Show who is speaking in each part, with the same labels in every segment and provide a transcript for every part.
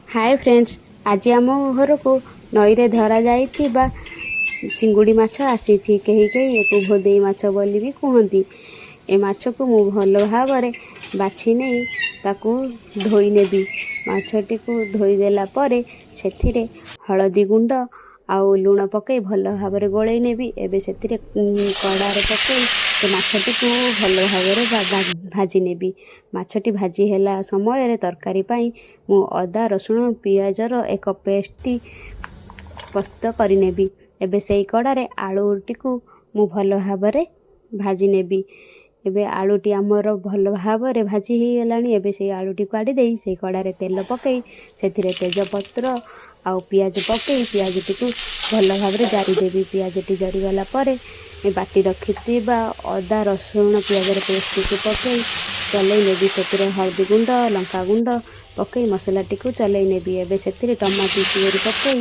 Speaker 1: ହାଏ friends, ଆଜି ଆମ ଘରକୁ ନଈରେ ଧରାଯାଇଥିବା ଚିଙ୍ଗୁଡ଼ି ମାଛ ଆସିଛି। କେହି କେହି ଏକୁ ଭୋଦେଇ ମାଛ ବୋଲି ବି କୁହନ୍ତି। ଏ ମାଛକୁ ମୁଁ ଭଲ ଭାବରେ ବାଛି ନେଇ ତାକୁ ଧୋଇ ନେବି। ମାଛଟିକୁ ଧୋଇଦେଲା ପରେ ସେଥିରେ ହଳଦୀ ଗୁଣ୍ଡ ଆଉ ଲୁଣ ପକାଇ ଭଲ ଭାବରେ ଗୋଳେଇ ନେବି। ଏବେ ସେଥିରେ କଡ଼ାରେ ପକାଇ ସେ ମାଛଟିକୁ ଭଲ ଭାବରେ ଭାଜି ନେବି। ମାଛଟି ଭାଜି ହେଲା ସମୟରେ ତରକାରୀ ପାଇଁ ମୁଁ ଅଦା, ରସୁଣ, ପିଆଜର ଏକ ପେଷ୍ଟଟି ପ୍ରସ୍ତୁତ କରିନେବି। ଏବେ ସେଇ କଡ଼ାରେ ଆଳୁଟିକୁ ମୁଁ ଭଲ ଭାବରେ ଭାଜି ନେବି। ଏବେ ଆଳୁଟି ଆମର ଭଲ ଭାବରେ ଭାଜି ହେଇଗଲାଣି। ଏବେ ସେଇ ଆଳୁଟି କାଢ଼ି ଦେଇ ସେଇ କଡ଼ାରେ ତେଲ ପକାଇ ସେଥିରେ ତେଜପତ୍ର ଆଉ ପିଆଜ ପକାଇ ପିଆଜଟିକୁ ଭଲ ଭାବରେ ଜାରିଦେବି। ପିଆଜଟି ଜରିଗଲା ପରେ ବାଟି ରଖିଥିବା ଅଦା, ରସୁଣ, ପିଆଜର ପେଷ୍ଟଟିକୁ ପକାଇ ଚଲେଇ ନେବି। ସେଥିରେ ହଳଦୀ ଗୁଣ୍ଡ, ଲଙ୍କା ଗୁଣ୍ଡ ପକାଇ ମସଲାଟିକୁ ଚଲେଇ ନେବି। ଏବେ ସେଥିରେ ଟମାଟୋ ପିଉରି ପକାଇ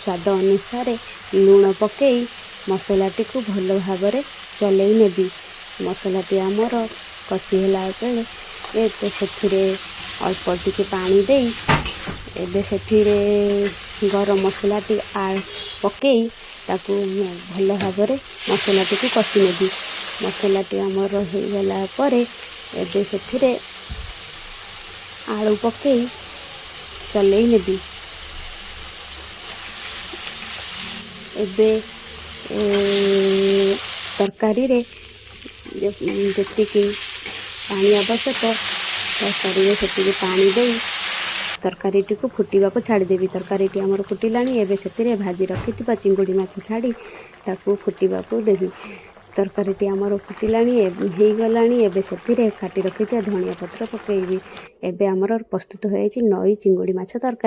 Speaker 1: ସ୍ୱାଦ ଅନୁସାରେ ଲୁଣ ପକାଇ ମସଲାଟିକୁ ଭଲ ଭାବରେ ଚଲେଇ ନେବି। ମସଲାଟି ଆମର କଷି ହେଲା ବେଳେ ସେଥିରେ ଅଳ୍ପ ଟିକେ ପାଣି ଦେଇ ଏବେ ସେଥିରେ ଗରମ ମସଲାଟି ପକାଇ ତାକୁ ଭଲ ଭାବରେ ମସଲାଟିକୁ କଷି ନେବି। ମସଲାଟି ଆମର ହେଇଗଲା ପରେ ଏବେ ସେଥିରେ ଆଳୁ ପକାଇ ଚଲେଇ ନେବି। ଏବେ ତରକାରୀରେ ଯେତିକି ପାଣି ଆବଶ୍ୟକ, ତରକାରୀରେ ସେତିକି ପାଣି ଦେଇ ତରକାରୀଟିକୁ ଫୁଟିବାକୁ ଛାଡ଼ିଦେବି। ତରକାରୀଟି ଆମର ଫୁଟିଲାଣି। ଏବେ ସେଥିରେ ଭାଜି ରଖିଥିବା ଚିଙ୍ଗୁଡ଼ି ମାଛ ଛାଡ଼ି ତାକୁ ଫୁଟିବାକୁ ଦେବି। ତରକାରୀଟି ଆମର ଫୁଟିଲାଣି, ହେଇଗଲାଣି। ଏବେ ସେଥିରେ କାଟି ରଖିଥିବା ଧନିଆ ପତ୍ର ପକାଇବି। ଏବେ ଆମର ପ୍ରସ୍ତୁତ ହୋଇଯାଇଛି ନଈ ଚିଙ୍ଗୁଡ଼ି ମାଛ ତରକାରୀ।